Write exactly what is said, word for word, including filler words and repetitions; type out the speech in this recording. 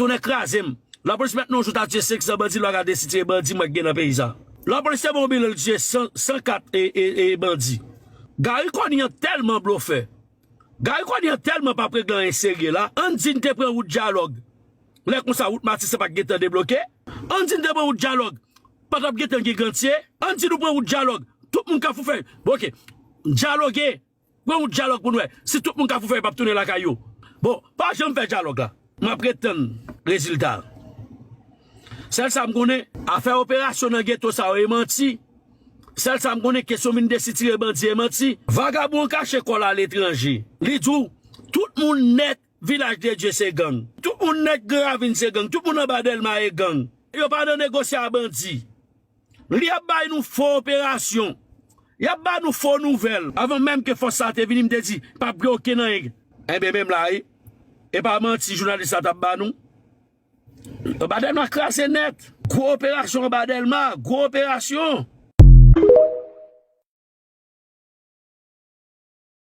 nan kraze m. Lapolis mèt nan yon jou ta tiye senk san bandi, lè w gade sitire bandi mwen gen nan peyi sa. Lapolis te bon bilan, li tiye san, san kat e, e, e bandi. Gary Conille an tèlman blofè. Gary Conille an tèlman p ap regle anyen serye la. Ann di n te pran wout dyalòg. Lè konsa, wout Matisan pa t gentan debloke. Ann di n te pran wout dyalòg. Pa t ap gentan gen gantye. Ann di nou pran wout dyalòg. Tout moun Kafou fè. Bon, oke. Dyaloge. Pran wout dyalòg pou n wè. Si tout moun Kafou fè, yo p ap tounen lakay yo. Bon, pa janm fè dyalòg la. M ap ret tann rezilta. Sèl sa m konnen, afè operasyon nan geto sa yo e manti. Sèl sa m konnen, kesyon vin desitire bandi e manti. Vagabon an kache kò l aletranje. Li di w, tout moun nèt Vilaj de Dye se gang. Tout moun nèt Gran Ravin se gang. Tout moun anba Dèlma e gang. Yo pa nan negosye a bandi. Li ap bay nou fo operasyon. Y ap ba nou fo nouvèl. Avan menm ke fòs sa te vini, m te di, p ap gen okenn anyen. Enben, menm la, wi. E pa manti jounalis la t ap ba nou. Anba Dèlma kraze nèt. Gwo operasyon anba Dèlma. Gwo operasyon.